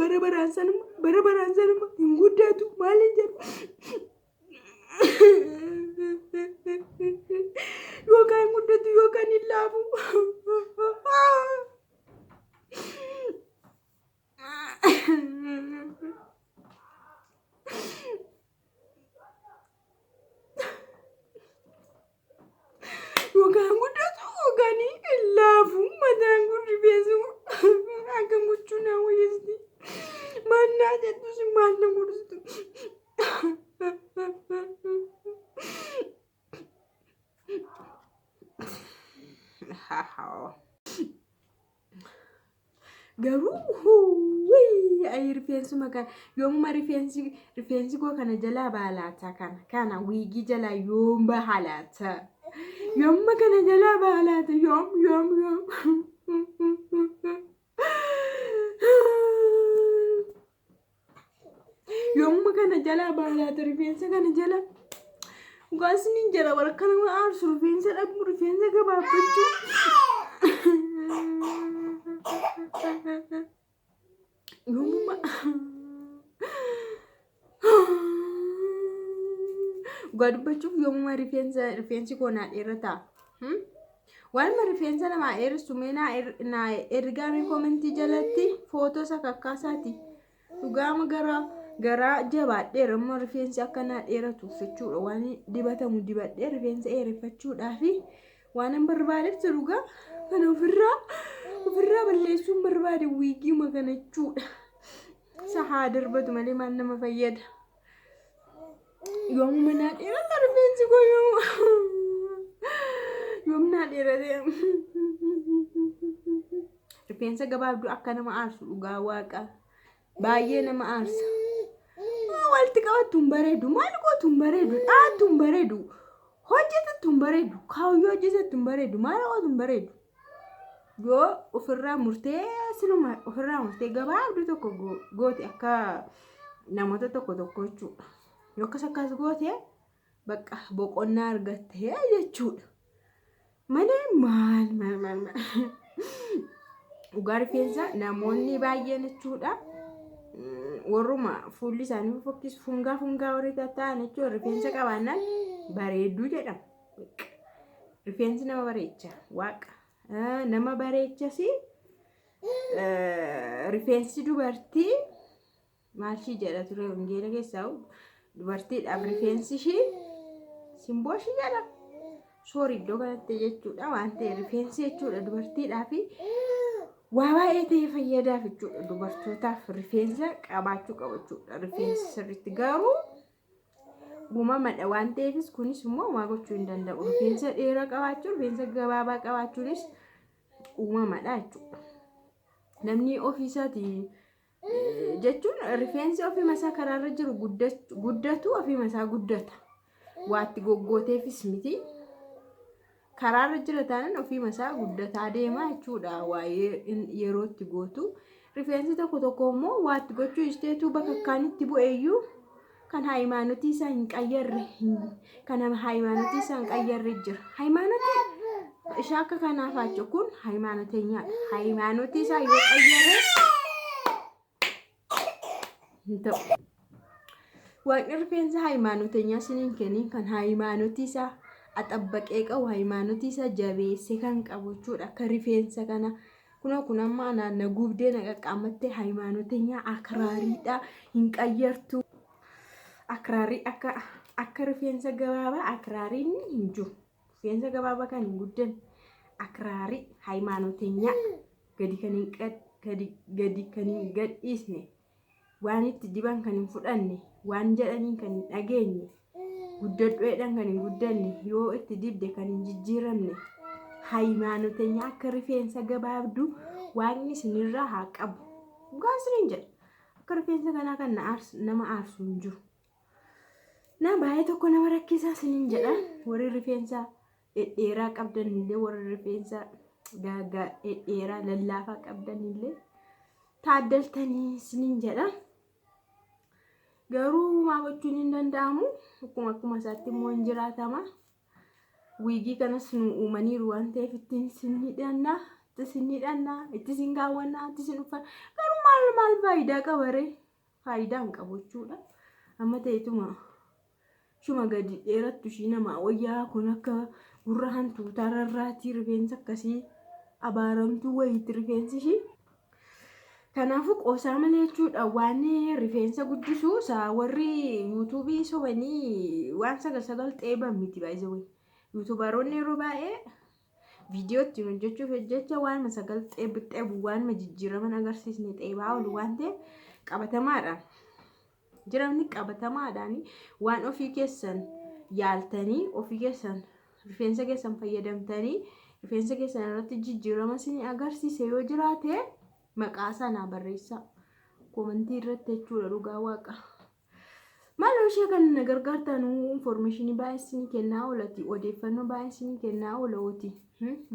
Bara baraan sanuma bara baraan sanuma hin guddatu maal hin jedhu. Yookaan hin guddatu yookaan hin laafu. Yookaan guddatu yookaan hin laafu mataan kun rifeensi akka gochuu naa wayyeesti. Maal naa jettus maal na godhustu. Garuu ayi rifeensuma kana yoomuma rifeensi rifeensi koo kana jalaa baha laata kana kana wiigii jalaa yoom baha laata yoomuma kana jalaa baha laata yoom yoom yoom yoomuma kana jalaa baha laata rifeensa kana jalaa dhugaa isiniin jedha warra akka nama aarsu rifeensa dhabuu rifeensa gabaabbachuu. Yoomuma dhugaa dubbachuuf yoomuma rifeensa rifeensi koo naa dheerata. Waanuma rifeensa namaa dheeressu mee naa ergaa mee koomentii jalatti footoo isa kakkaasaati. Dhugaama garaa garaa jabaadheera amma rifeensi akka naa dheeratuuf jechuudha waan dibatamu dibadhee rifeensa dheereffachuudhaafi waan an barbaadeef dhugaa kana ofirraa ofirraa balleessuun barbaade wiigiima kana jechuudha. Isa haa darbatu malee maal nama fayyada. Yoomuma naa dheerata rifeensi koo yoomuma yoom naa dheerate. Rifeensa gabaabduu akka nama aarsu dhugaa waaqa baay'ee nama aarsa. Walitti qabattu hin bareedu maal gootu hin bareedu dhaattu hin bareedu hojjetattu hin bareedu kaayyoo hojjetattu hin bareedu maal gootu hin bareedu. Yoo ofirraa murtee siluma ofirraa murtee gabaabduu tokko goote akka namoota tokko tokko jechuudha. Yoo akkas akkas goote bakka boqonnaa argattee jechuudha. Malee maal maal maal maal. Dhugaa rifeensa namoonni baay'een jechuudha. Warruma fuulli isaanii fofokkisu fungaa fungaa warri tatta'an jechuudha rifeensa qabaannaan bareedduu jedhama. Rifeensi nama bareecha waaqa. Nama bareechas rifeensi dubartii maal ishii jedha ture wangeela keessaa dubartiidhaaf rifeensi ishii simboo ishii jedha. Soori iddoo kanatti jechuudha waan ta'e rifeensi jechuudha dubartiidhaaf waa baay'ee ta'e fayyadaaf jechuudha dubartootaaf rifeensa qabaachuu qaba jechuudha rifeensi sirriitti garuu uumamadha waan ta'eefis kunis immoo homaa gochuu hin danda'u. Rifeensa dheeraa qabaachuu, rifeensa gabaabaa qabaachuunis uumamadha jechuudha. Namni ofiisaatii jechuun rifeensi ofiima isaa karaarra jiru guddatu ofiima isaa guddata. Waatti goggooteefis miti. Karaarra jira taanaan ofiima isaa guddataa deema jechuudha waa'ee yeroo itti gootu. Rifeensi tokko tokko immoo waatti gochuu isteetu bakka kaanitti bu'eeyyuu kan hayimaanotii isaa hin qayyarre kan hayimaanotii isaa hin qayyarre jira. Hayimaanotii isaa akka kanaaf hacho kun hayimaanoteenyaadha. Hayimaanotii isaa yoo qayyare hin ta'u. Waaqni rifeensa hayimaanotenyaa isiniin kennin kan hayimaanotii isaa axabbaqee qabu hayimaanotii isaa jabeessee kan qabu jechuudha. Akka rifeensa kana kunoo kun amma anaan na gubdee na qaqqaammattee hayimaanotenyaa akraariidha hin qayyartu. Akraarii akka akka rifeensa gabaabaa akraariin hin jiru. Rifeensa gabaabaa kan hin guddanne akraarii hayimaanotenyaa gadi kan hin gadi gadi kan hin gadhiisne waan itti diban kan hin fudhanne waan jedhaniin kan hin dhageenye guddadhu jedhan kan hin guddanne yoo itti dibde kan hin jijjiiramne hayimaanotenya akka rifeensa gabaabduu waaqni isinirraa haa qabu dhugaa isiniin jedha akka rifeensa kanaa kan nama aarsu hin jiru na baay'ee tokko nama rakkisaa isiniin jedha warri rifeensa dhedheeraa qabdan illee warri rifeensa gaaggaa dhedheeraa lallaafaa qabdan illee taaddaltanii isiniin jedha. Garuu maa gochuun hin danda'amu. Akkuma akkuma isaatti immoo hin jiraatama. Wiigii kanas nu uumaniiru waan ta'eef ittiin sin hidhanna. Itti isin hidhannaa, itti isin kaawwannaa, itti isin uffanna. Garuu maal maal faayidaa qaba ree? Faayidaa hin qabu jechuudha. Amma ta'etuma shuma gadi dheerattu ishii namaa wayyaa kun akka gurra hantuutaa rarraatii rifeensa akkasii abaaramtuu wayiitti rifeensi ishii. Kanaafuu qoosaa malee jechuudha waan rifeensa guddisuu isaa warri yuutuubii sobanii waan sagal sagal xeeban miti baay'ee. Yuutuubaroonni yeroo baay'ee viidiyoo ittiin hojjechuuf jecha waanuma sagal xeebu xeebu waanuma jijjiiraman agarsiisne xeebaa oolu waan ta'eef qabatamaadhaan jiramni qabatamaadhaan waan ofii keessan yaaltanii ofii keessan rifeensa keessan fayyadamtanii rifeensa keessan irratti jijjiirama isin agarsiise yoo jiraate maqaa sanaa barreessaa koomentii irratti jechuudha dhugaa waaqa. Maaloo ishee kan na gargaartan infoormeeshinii baay'ee isinii kennaa oolati odeeffannoo baay'ee isinii kennaa oolati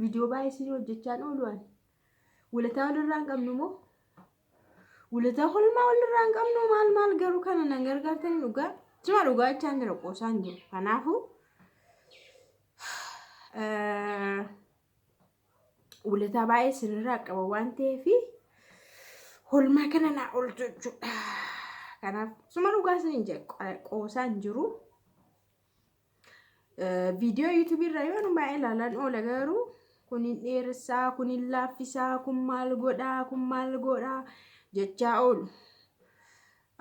viidiyoo baay'ee isinii hojjechaan oolu ani. Walataa walirraa hin qabnu moo? Walataa holmaa walirraa hin qabnu maal maal garuu kana na gargaartan dhugaa. Suma dhugaa jechaan jira qoosaan jiru. Kanaafuu walataa baay'ee isinirraa qaba waan ta'eef holmaa kana naa oolchu jechuudha. Kanaaf suma dhugaa isin jedha qoosaan jiru. Viidiyoo yuutuubii irraa yoo nu baay'ee ilaalan oola garuu kun hin dheeressaa, kun hin laaffisaa, kun maal godhaa, kun maal godhaa jechaa oolu.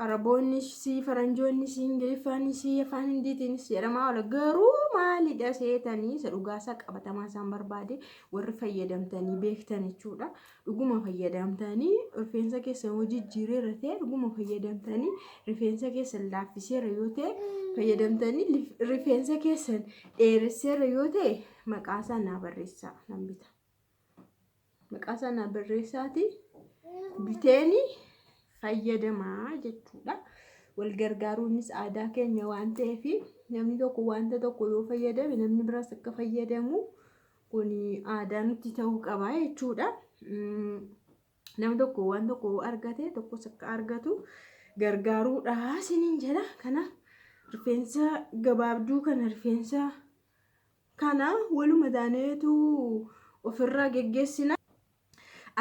Araboonnis, Faranjoonnis, Ingiliffaanis, afaan Hindiitiinis jedhamaa oola. Garuu maalidha seetanii isa dhugaasaa qabatamaa isaan barbaade warri fayyadamtanii beektan jechuudha. Dhuguma fayyadamtanii rifeensa keessan yoo jijjiireera ta'e dhuguma fayyadamtanii rifeensa keessan laaffiseera yoo ta'e fayyadamtanii rifeensa keessan dheeresseera yoo ta'e maqaa isaa naa barreessaa nan bita. Maqaa isaa naa barreessaati biteeni fayyadamaa jechuudha. Wal gargaaruunis aadaa keenya waan ta'eef namni tokko wanta tokko yoo fayyadame namni biraas akka fayyadamu kun aadaa nutti ta'uu qaba jechuudha. Namni tokko waan tokko yoo argate tokkos akka argatu gargaaruudha isiniin jedha. Kana rifeensa gabaabduu kana rifeensa kana waluma taaneetu ofirraa geggeessina.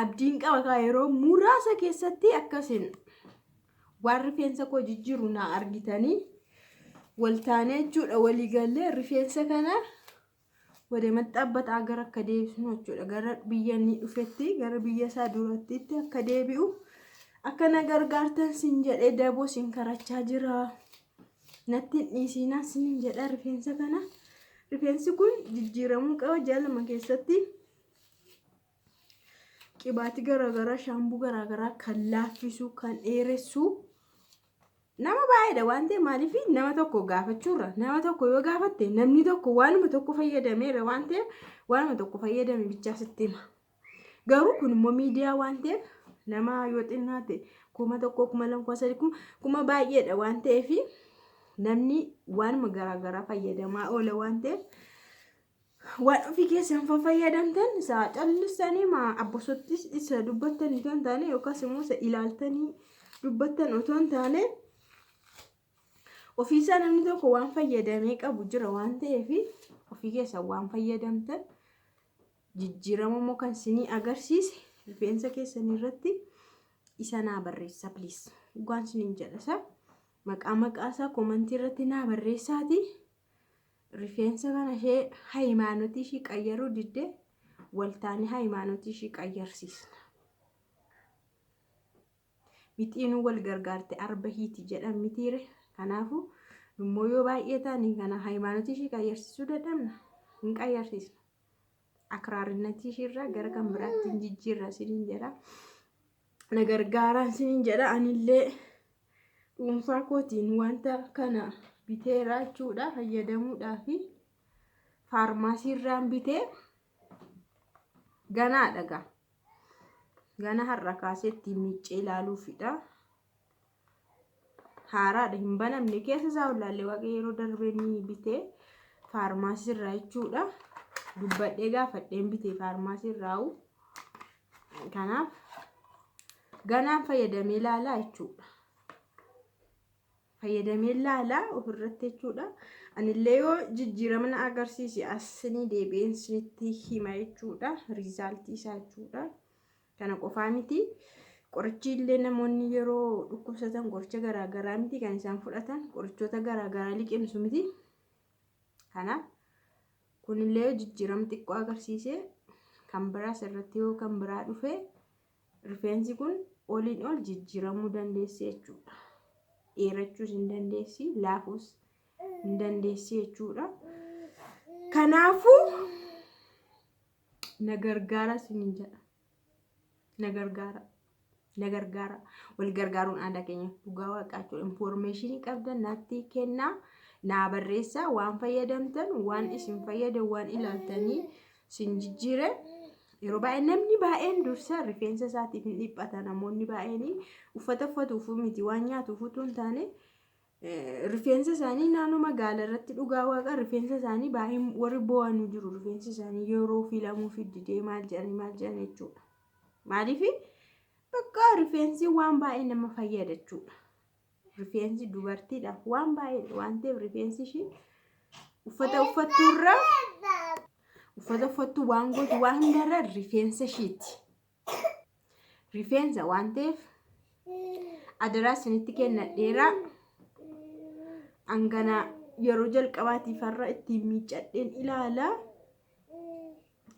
Abdiin qaba kaa yeroo muraasa keessatti akkasin waan rifeensa koo jijjiiru naa argitanii wal taanee jechuudha walii gallee rifeensa kana wada maxxabbataa gara akka deebisnu jechuudha gara biyya inni dhufetti gara biyya isaa durattitti akka deebi'u akka na gargaartan sin jedhee daboo sin karachaa jira natti hin dhiisiinaa sin jedha rifeensa kana rifeensi kun jijjiiramuu qaba ji'a 2 keessatti qibaatii garaagaraa shaambuu garaagaraa kan laaffisu kan dheeressu nama baay'eedha waan ta'eef maaliif nama tokko gaafachuurra nama tokko yoo gaafatte namni tokko waanuma tokko fayyadameera waan ta'eef waanuma tokko fayyadame bichaa sitti hima. Garuu kun immoo miidiyaa waan ta'eef nama yoo xinnaate 1000 2000 3000 kuma baay'eedha waan ta'eef namni waanuma garaagaraa fayyadamaa oola waan ta'eef waan ofii keessan fayyadamtan isa callistanii maa abbosottis isa dubbattan otoo hin taane yookaas immoo isa ilaaltanii dubbattan otoo hin taane ofiisaa namni tokko waan fayyadamee qabu jira waan ta'eef ofii keessan waan fayyadamtan jijjiirama immoo kan isinii agarsiise rifeensa keessan irratti isa naa barreessa please dhugaan isiniin jedha isa maqaa maqaa isaa komantii irratti naa barreessaati. Rifeensa kana ishee hayimaanotii ishii qayyaruu didde waltaanii hayimaanotii ishii qayyarsiisna. Mixiinuu wal gargaarte arba hiiti jedhan mitiire. Kanaafuu immoo yoo baay'ee taane kana hayimaanotii ishii qayyarsiisuu dadhabna hin qayyarsiisna. Akraarinnatii ishii irraa gara kan biraatti hin jijjiirra isiniin jedha. Na gargaaraa isiniin jedha anillee dhuunfaa kootiin wanta kana biteera jechuudha fayyadamuudhaaf faarmaasii irraan bitee ganaadha gaa gana har'a kaasee ittiin miiccee ilaaluufidha. Haaraadha hin banamne keessa isaa ulaallee waaqa yeroo darbee ni bitee faarmaasii irraa jechuudha. Dubbadhee gaafadheen bitee faarmaasii irraa kanaaf ganaan fayyadamee ilaalaa jechuudha. Fayyadamee laala ofirratti jechuudha. Anillee yoo jijjiirama na agarsiise asinii deebi'een isinitti hima jechuudha. Riizaaltii isaa jechuudha. Kana qofaa miti. Qorichi illee namoonni yeroo dhukkubsatan qoricha garaagaraa miti kan isaan fudhatan qorichoota garaagaraa liqimsu miti. Kanaaf kunillee yoo jijjiirama xiqqoo agarsiise kan biraas irratti yoo kan biraa dhufe rifeensi kun oliin ol jijjiiramuu dandeessi jechuudha. Dheerachuus hin dandeessi, laafuus hin dandeessi jechuudha. Kanaafuu na gargaara isiniin jedha. Na gargaara. Na gargaara. Wal gargaaruun aadaa keenya dhugaa waaqaa jechuudha. Infoormeeshinii qabdan natti kennaa. Naa barreessaa waan fayyadamtan waan isin fayyada waan ilaaltanii isin jijjiire. Yeroo baay'ee namni baay'een dursa rifeensa isaatiif hin dhiphata namoonni baay'een uffata uffatuuf miti waan nyaatuuf utuu hin taane rifeensa isaanii naannoo magaala irratti dhugaa waaqa rifeensa isaanii baay'een warri bo'anu jiru rifeensi isaanii yeroo filamuu fiddidee maal jedhanii maal jedhan jechuudha. Maaliif bakka rifeensi waan baay'ee nama fayyada jechuudha. Rifeensi dubartiidhaaf waan baay'ee waan ta'eef rifeensi ishii uffata uffattuurra uffata uffattu waan gootu waan hundarra rifeensa ishiiti. Rifeensa waan ta'eef adaraa isinitti kennadheera. Hangana yeroo jalqabaatiif har'a ittiin miiccadheen ilaala.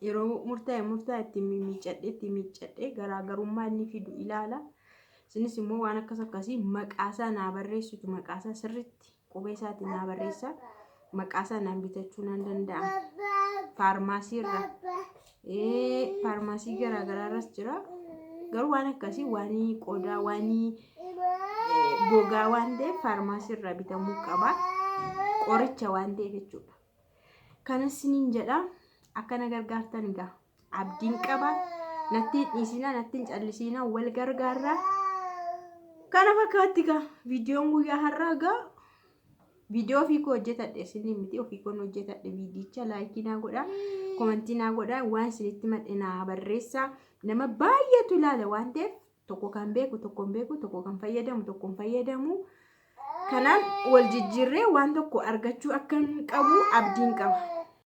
Yeroo murtaa'e murtaa'e ittiin miiccadhee ittiin miiccadhee garaagarummaa inni fidu ilaala. Isinis immoo waan akkas akkasii maqaasaa naa barreessitu maqaasaa sirriitti qubee isaatiin naa barreessa. Maqaasaa naan bitachuu nan danda'a. Faarmaasii irra. Faarmaasii garaagaraa irras jira. Garuu waan akkasii waan qodaa waan gogaa waan ta'eef faarmaasii irraa bitamuu qaba. Qoricha waan ta'eef jechuudha. Kanas isiniin jedha akka na gargaartan egaa abdiin qaba. Natti hin dhiisinaa natti hin callisiinaa wal gargaarraa. Kana fakkaatti egaa viidiyoon guyyaa har'aa egaa viidiyoo ofii koo hojjetadhe isinii miti ofii koon hojjetadhe viidiyicha laayikii naa godhaa komantii naa godhaa waan isinitti madhe naa barreessaa nama baay'eetu ilaala waan ta'eef tokko kan beeku tokko hin beeku tokko kan fayyadamu tokko hin fayyadamu kanaan wal jijjiirree waan tokko argachuu akkan qabu abdiin qaba.